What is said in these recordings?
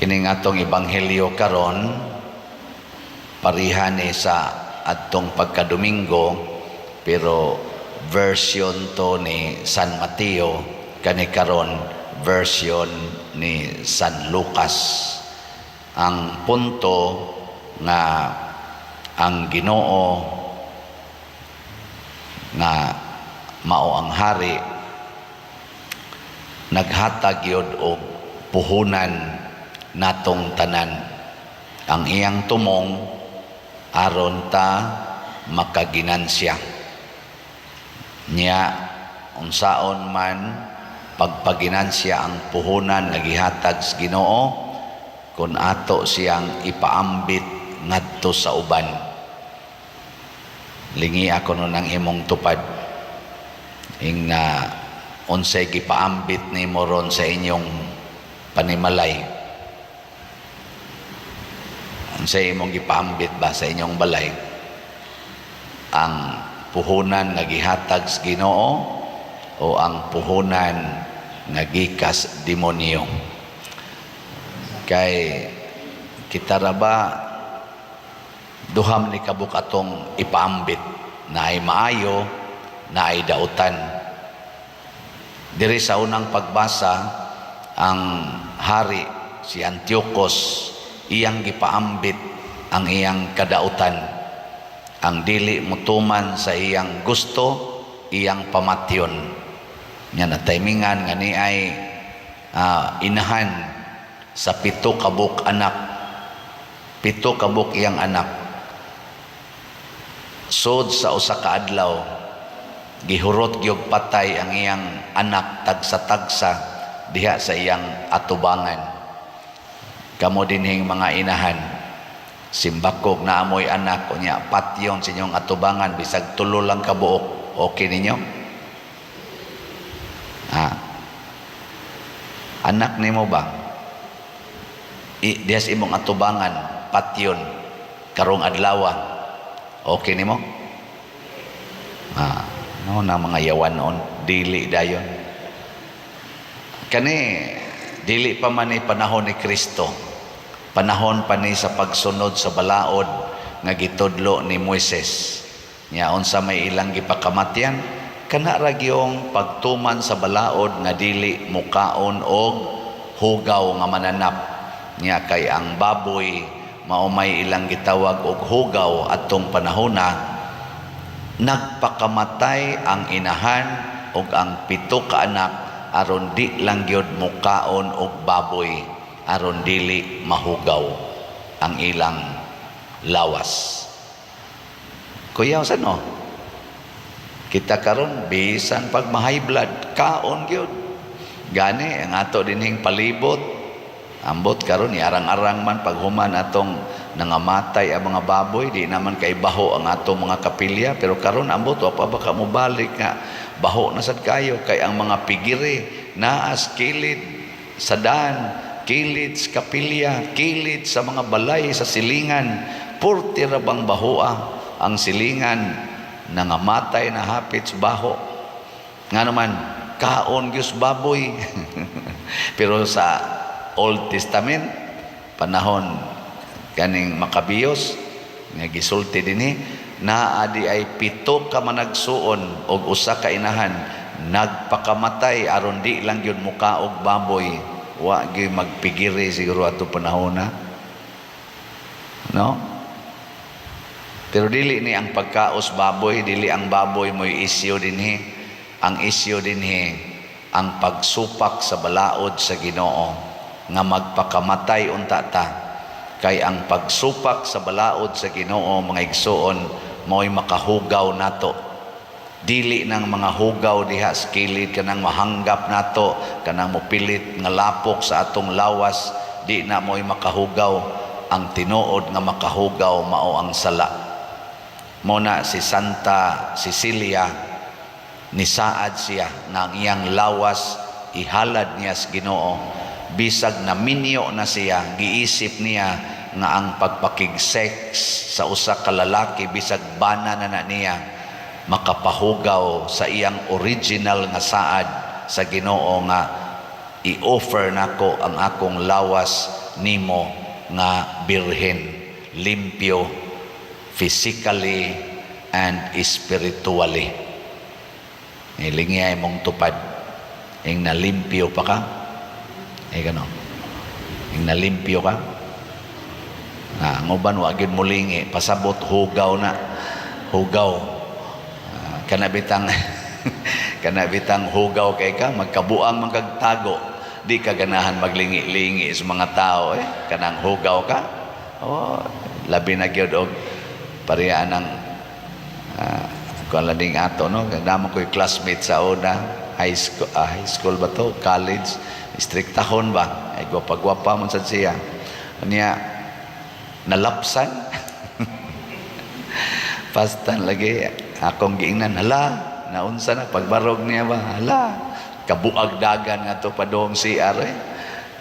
Kining atong ebanghelyo karon pareha ni sa adtong pagkadomingo, pero version to ni San Mateo, kani karon version ni San Lucas. Ang punto nga ang Ginoo nga mao ang hari naghatag yod og puhunan natong tanan, ang iyang tumong aron ta makaginansya niya. Unsaon man pagpaginansya ang puhunan nga gihatag sa Ginoo kung ato siyang ipaambit ngadto sa uban? Lingi ako nun ang imong tupad ing na unsay gipaambit nimo ron sa inyong panimalay. Unsay imong gipaambit ba sa inyong balay? Ang puhunan nga gihatag sa Ginoo o ang puhunan nga gikas demonyo? Kay kita ra ba duham ni kabuk atong ipaambit, naay maayo, naay dautan. Diri sa unang pagbasa, ang hari si Antiochus, iyang gipaambit ang iyang kadautan. Ang dili mutuman sa iyang gusto, iyang pamatyon. Nya na timingan nga ni ay inahan sa 7 kabuk anak, 7 kabuk iyang anak. Sod sa usa ka adlaw, gihurot gyud patay ang iyang anak tagsa-tagsa diha sa iyang atubangan. Kamo dinhing mga inahan, simbakog na amoy anak unya patyon sa inyong atubangan bisag tulo lang ka buok, okay ninyo? Ha? Anak nimo ba? Diha sa imong atubangan patyon karong adlaw, okay nimo? Ah, no na mga yawan noon, dili dayon. Kani dili pa man ni panahon ni Kristo. Panahon pa ni sa pagsunod sa balaod nga gitudlo ni Moises. Nya unsa may ilang gipakamatyan? Kana ra gyung pagtuman sa balaod nga dili mukaon og hugaw nga mananap. Nya kay ang baboy mao may ilang gitawag og hugaw atong panahona. Nagpakamatay ang inahan ug ang 7 ka anak aron di lang gyud mukaon og baboy, aron dili mahugaw ang ilang lawas. Kuya, sa no? Kita karon bisan pag ma-high blood, kaon gyud. Gani ang ato dinhing palibot. Ambot karon arang-arang man paghuman atong nangamatay ang mga baboy, di naman kay baho ang atong mga kapilya, pero karon ambot wa pa ba ka mobalik nga baho na sad kayo kay ang mga pigiri naas kilid sa daan, kilid sa kapilya, kilid sa mga balay sa silingan, purti ra bang bahoa ang silingan, nangamatay na hapit sa baho. Nga naman kaon gyud baboy. Pero sa Old Testament, panahon kaning Makabiyos nga gisulti dinhi, naa di ay 7 ka managsuon og usa ka inahan, nagpakamatay aron di lang gyud mukaog baboy. Wa gyud magpigiri siguro ato panahon na, no? Pero dili ni ang pagkaos baboy, dili ang baboy mo'y isyu dinhi. Ang isyu dinhi ang pagsupak sa balaod sa Ginoo nga magpakamatay unta ta, kay ang pagsupak sa balaod sa Ginoo, mga igsuon, mo'y makahugaw nato. Dili nang mga hugaw diha sa kilid, kanang mahanggap nato, kanang mopilit nga lapok sa atong lawas, di na mo'y makahugaw. Ang tinuod nga makahugaw mao ang sala. Mo na si Santa Cecilia, nisaad siya nga ang iyang lawas ihalad niya sa Ginoo bisag naminyo na siya. Giisip niya nga ang pagpakig-sex sa usa ka lalaki, bisag bana na na niya, makapahugaw sa iyang original nga saad sa Ginoo nga i-offer nako ang akong lawas. nimo nga birhen, limpyo physically and spiritually. Ilingi mong tupad ing nalimpyo pa ka eh gano ing nalimpyo ka na. Ang uban wa gyud mulingi, pasabot hugaw na hugaw. Ah, kana bitang hugaw kay ka, magkabuang man kag tago, di ka ganahan maglingi-lingi sa mga tao eh, kanang hugaw ka. Oh, labi na gyud og pareha ng kuan lang ding ato, no? Damo ko'y classmate sa una, high school, high school ba to, college, istriktahon ba, ay gwapa-gwapa man sad siya. Niya nalapsan pastan lagi akong giingnan, "Hala, naunsa na?" Pagbarog niya ba, hala, kabuag dagan nga to padong CR eh.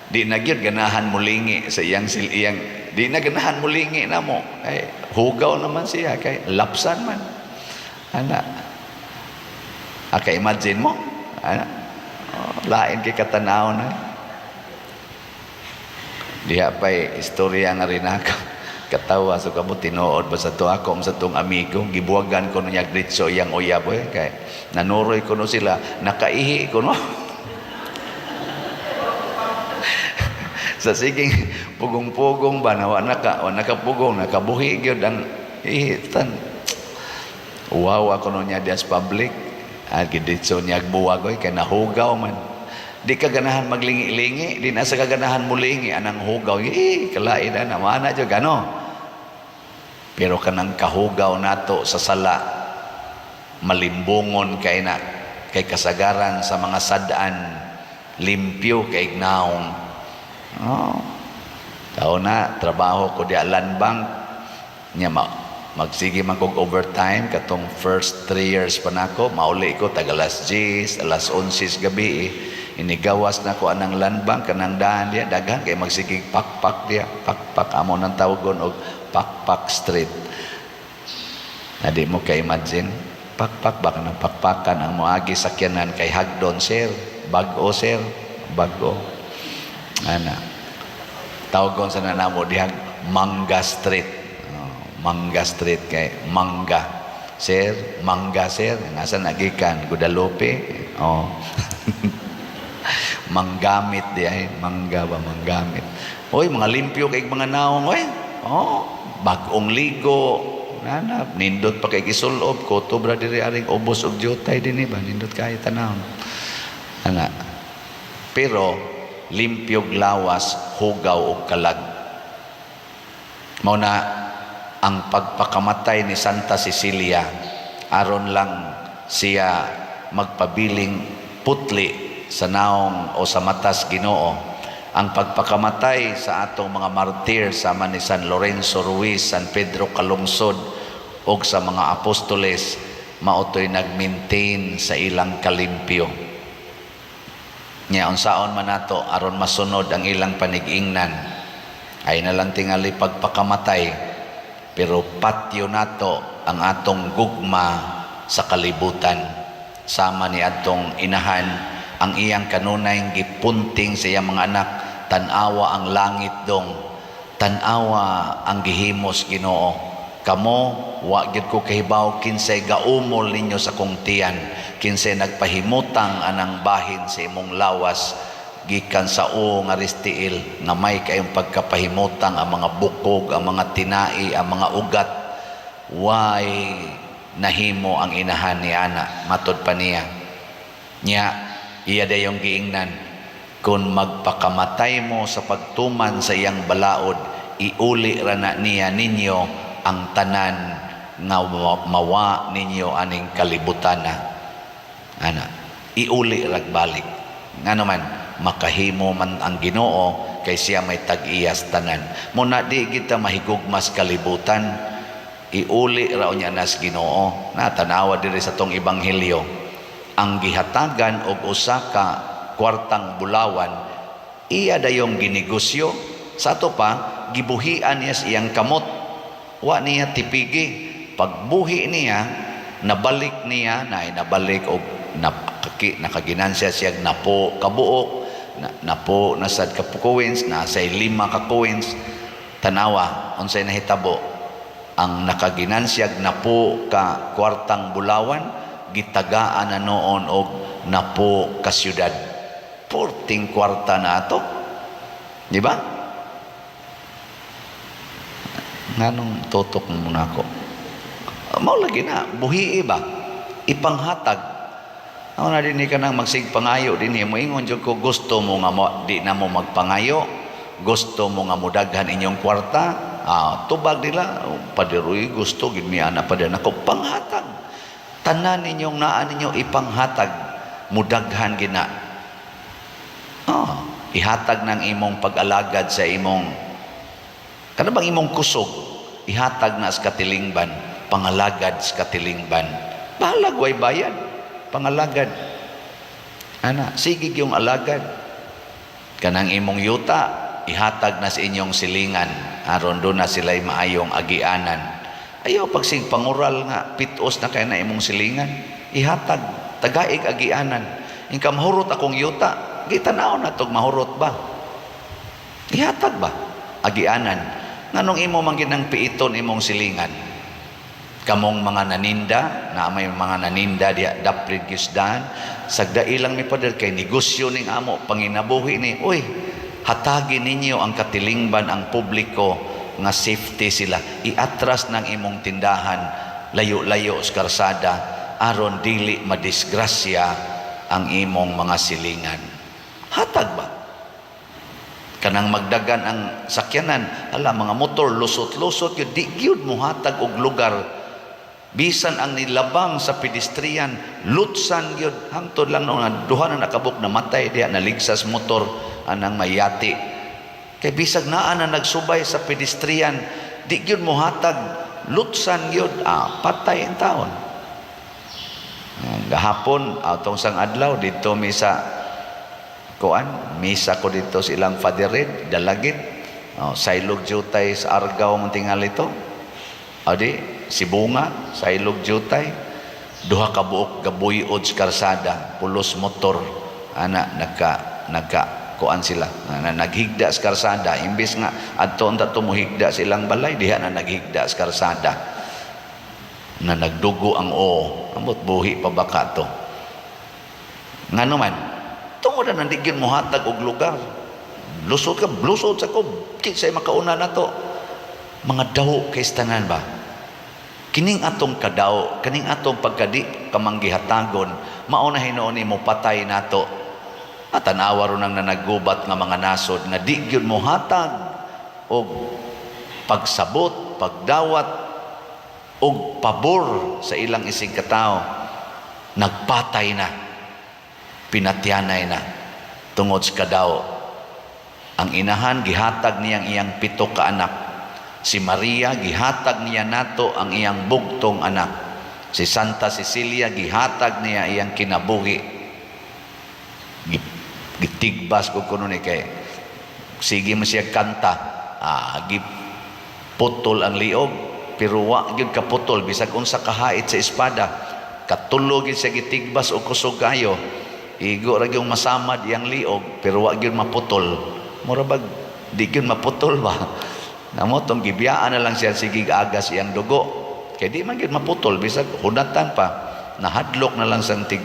Di na gyud ganahan mulingi sa iyang sil iyang, di na ganahan mulingi namo ay hugaw naman siya kay lapsan man ana. Aka imagine mo ana. Oh, lain kay katanaw na diha pa'y istorya nga rin ako katawa. So kamo tinuod ba sa to ako sa tong amigo, gibuwagan ko niya diretso iyang uyab eh, kay nanuroy ko no sila, nakaihi ko no sa siging pugong-pugong ba na wa naka pugong, nakabuhi gyud ang ihi tan. Wow, ako no niya dias public at giditso niya buwag oy, kay nahugaw man. Di ka ganahan maglingi-lingi, di na sa kaganahan mulingi anang hugaw eh, kalain na mana jud gano. Pero kanang kahugaw nato sa sala, malimbungon kay na, kay kasagaran sa mga sad-an limpyo kay naong. Oh. Tao na, trabaho ko di Land Bank. Nya magsige man kog overtime katong first 3 years pa nako, mauli ko tag alas 10, alas 11 gabi eh. Inigawas na ko anang Land Bank, kanang daan diya, daghan kay magsigig pakpak diya, pakpak amo nang tawagon og Pakpak Street. Na di mo ka imagine, pakpak ba, kanang pakpakan ang moagi sakyanan kay hagdon, "Sir, bag-o, sir, bag-o." Ana. Tawagon sa namo dihang Mangga Street. Oh, Mangga Street kay mangga. "Sir, mangga, sir." Nasa nagikan Guadalupe. Oh. Manggamit di ay, mangga ba, manggamit. Oy, mga limpyo kay mga naong oy. Oh, bag-ong ligo. Nanap, nindot pa kay gisulob, kutob ra diri aring ubos og jutay dinhi ba, nindot kay tan-awon. Ana. Pero limpyog lawas, hugaw og kalag. Mao na ang pagpakamatay ni Santa Cecilia, aron lang siya magpabiling putli sa naong o sa matas Ginoo. Ang pagpakamatay sa atong mga martir sama ni San Lorenzo Ruiz, San Pedro Calungsod og sa mga apostoles, mao to'y nag-maintain sa ilang kalimpyo. Nya unsaon man nato aron masunod ang ilang panigingnan? Ay na lang tingali pagpakamatay, pero patyo nato ang atong gugma sa kalibutan sama ni atong inahan, ang iyang kanunay gipunting sa iyang mga anak, "Tan-awa ang langit dong, tan-awa ang gihimos Ginoo. Kamo wa gyud ko kahibaw kinsay gaumol ninyo sa kong tiyan, kinsay nagpahimutang anang bahin sa imong lawas gikan sa uo nga tiil, nga may kayong pagkapahimutang ang mga bukog, ang mga tinai, ang mga ugat." Why nahimo ang inahan ni ana? Matod pa niya niya, iya dayong giingnan, "Kung magpakamatay mo sa pagtuman sa iyang balaod, iuli ra na niya ninyo ang tanan nga mawa ninyo aning kalibutan na." Ana, iuli rag balik. Ngano man makahimo man ang Ginoo kay siya may tag-iyas tanan. Mo na di kita mahigugmas kalibutan, iuli ra unya nas Ginoo. Na tanawa diri sa tong ebanghelyo, ang gihatagan og usa ka kwartang bulawan, iya dayong ginegosyo. Sa ato pa gibuhian niya sa iyang kamot, wa niya tipigi. Pagbuhi niya, nabalik niya na nabalik og nakaginansya siya napo kabuok. Na, napo na sad ka coins, nasa lima ka coins. Tanawa unsay nahitabo. Ang nakaginansyag napo ka kwartang bulawan, gitagaan na noon og napo ka syudad. Porting kwarta na ato, di ba? Nganong tutok mo na ako? Mao lagi na buhi ba, ipanghatag. Ako na din ka nang magsig pangayo din mo, ingon jud ko, gusto mo nga mo, di na mo magpangayo, gusto mo nga mudaghan inyong kwarta, tubag nila, "Paderoy, gusto gid mi ana, pader." Nako, panghatag. Tanan ninyong naa ninyo, ipanghatag, mudaghan gina. Oh, ihatag ng imong pag-alagad sa imong kana bang imong kusog, ihatag na sa katilingban, pangalagad sa katilingban. Bahalag way bayad, pangalagad ana, sige yung alagad. Kanang imong yuta, ihatag na sa inyong silingan aron do na sila'y maayong agianan. Ayaw pagsig pangural nga pitos na kay na imong silingan. Ihatag, tagaig agianan. Ingka mahurot akong yuta, gitanaw na tog mahurot ba, ihatag ba, agianan. Nganong imo man ginang piiton imong silingan? Kamong mga naninda na, may mga naninda diya daprid gisdan, sagda ilang mi, "Pader, kay negosyo ning amo, panginabuhi ni." Uy, hatagi ninyo ang katilingban, ang publiko, nga safety sila. Iatras ng imong tindahan layo-layo sa karsada aron dili madisgrasya ang imong mga silingan. Hatag ba. Kanang magdagan ang sakyanan, ala, mga motor lusot-lusot yun, di gyud mohatag og lugar. Bisan ang nilabang sa pedestrian, lutsan gyud. Hangtod lang noon duha na nakabuk namatay diha, naligsas motor anang mayati. Kay bisag naa na nagsubay sa pedestrian, di gyud mohatag, lutsan gyud, patay ang taon. Gahapon, atong sang adlaw dito mi sa kuan, misa ko dito sa ilang Father Red, Dalagit. Oh, saylog jutay sa Argao mong tingali ito. Adi, Sibonga, saylog jutay. Duha ka buok gabuyod sa karsada, pulos motor. Ana, nagka, nagka, kuan sila. Na, naghigda sa karsada. Imbis nga, adto unta tumuhigda sa ilang balay, diha na naghigda sa karsada. Na nagdugo ang o. Ambot buhi pa ba ka to? Ngano man, tungod na nandigin mo hatag og lugar. Lusot ka, lusot sa ko, kinsay makauna na to. Mga daw kay tanan ba? Kining atong kadaw, kining atong pagkadi kamanggihatagon, mao na hinuon nimo patay nato. At tanawa ron ang nanaggubat nga mga nasod nga di gyud mo hatag og pagsabot, pagdawat og pabor sa ilang isig katao. Nagpatay na, pinatyanay na tungod sa kadaw. Ang inahan, gihatag niyang iyang pito ka anak. Si Maria, gihatag niya nato ang iyang bugtong anak. Si Santa Cecilia, gihatag niya iyang kinabuhi. Gitigbas ko kuno ni kay sige mo siya kanta, giputol ang liog pero wa gyud kaputol bisag unsa kahait sa espada. Katulo gyud siya gitigbas og kusog kayo, igo ra gyud masamad iyang liog pero wa gyud maputol. Mura bag di gyud maputol ba. Namo tong gibiyaan na lang siya, sige agas iyang dugo kay di man gyud maputol bisag hunatan pa. Nahadlok na lang sang tig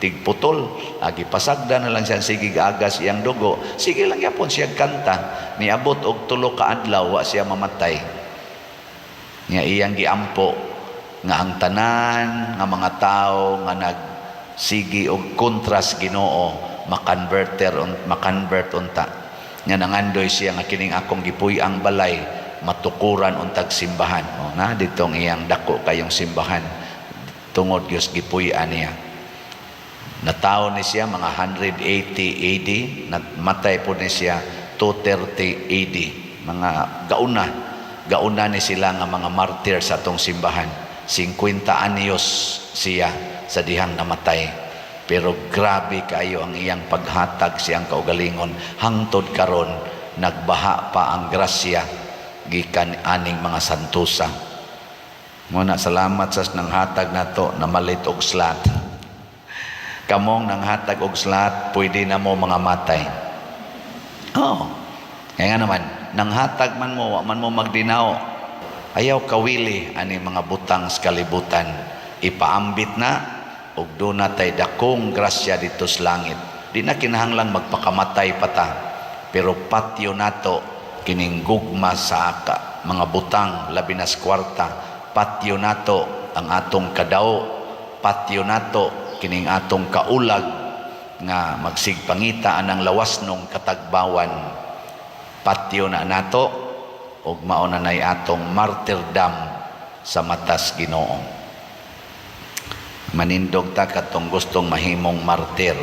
tigputol, agi pasagda na lang siya, sige agas iyang dugo, sige lang yapon siya kanta. Niabot og 3 ka adlaw, wa siya mamatay. Nga iyang giampo nga ang tanan nga mga tao nga nagsigi og kontra sa Ginoo makonvert unta. Nga nangandoy siya nga kining akong gipuy-ang balay matukuran untag simbahan. O na ditong iyang dako kayong simbahan tungod Dios gipuy-an niya. Natawo ni siya mga 180 AD, namatay po ni siya 230 AD. Mga gauna, gauna ni sila nga mga martyr sa atong simbahan. 50 anyos siya sa dihang namatay. Pero grabe kayo ang iyang paghatag siyang kaugalingon. Hangtod karon nagbaha pa ang grasya gikan aning mga santusa. Muna salamat sa nanghatag nato namalit og slot. Kamong nanghatag og slot, pwede na mo mga matay. Oh. Kaya nga naman, nanghatag man mo, wa man mo magdinaw. Ayaw kawili ani mga butang sa kalibutan. Ipaambit na ug duna tay dakong grasya dito sa langit. Di na kinahanglang magpakamatay pa ta. Pero patyo nato kining gugma sa mga butang, labi na sa kwarta. Patyo nato ang atong kadao. Patyo nato kining atong kaulag nga magsigpangita anang lawasnong katagbawan. Patyo na nato ug mao na nay atong martyrdom sa matas Ginoo. Manindog ta katong gustong mahimong martir.